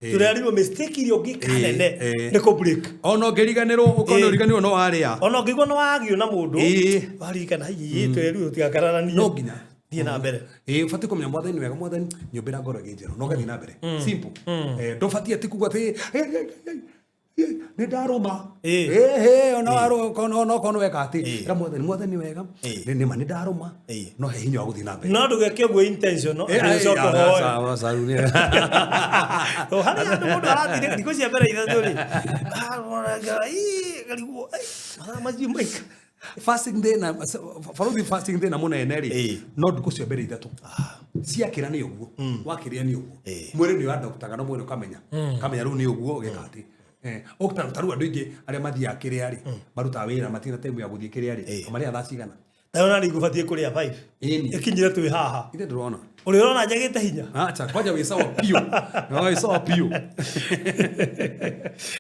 Tũrerirwo mistake iria ũngĩka nene ĩĩ. nĩ kũ break. Ona ũngĩriganĩrwo, ũkona ũriganĩrwo no warĩa. Ona ũngĩigua nĩ wagio na mũndũ, waririkana hihi tũrerirwo tũtigakararanie. No nginya. Thiĩ na mbere. Ĩĩ, ũbatiĩ kũmenya Mwathani nĩ wega, Mwathani nyũmbĩra ngoro ĩngĩ njerũ, na ũgathiĩ na mbere. Simple. Ndũbatiĩ atĩ kuga atĩ nĩ ndarũma. Ĩhĩ, ona ona okorwo nĩ weka atĩ ĩra Mwathani, Mwathani nĩ wega, nĩ ma nĩ ndarũma, no he hinya wa gũthiĩ na mbere. No ndũgeke ũguo intentional, atĩ ũcoke ũhoe. To harĩ handũ mũndũ arathire thikũ cia mbere 3 rĩ, ngarigwo, mathaa macio maika. Fasting thĩna, baruthi, fasting thĩna mũnene rĩ, no ndukũ cia mbere 3 ciakĩra nĩ ũguo, wakĩrĩa nĩ ũguo, mwĩrĩ nĩ adoptaga, no mwĩrĩ ũkamenya kamenya rĩu nĩ ũguo ũgeka atĩ ta rĩu andũ aingĩ arĩa mathiaga kĩrĩa rĩ, marutaga wĩra matirĩ na time ya gũthiĩ kĩrĩa rĩ, marĩa thaa cigana? Ndona rĩu ngũbatiĩ kũrĩa 5. Ĩni. Ĩkinyire twĩ haha. Ithe ndũrona. Ũrĩa ũrona njagĩte hinya. Acha, kwanja wĩ sawa piũ. No, wĩ sawa piũ.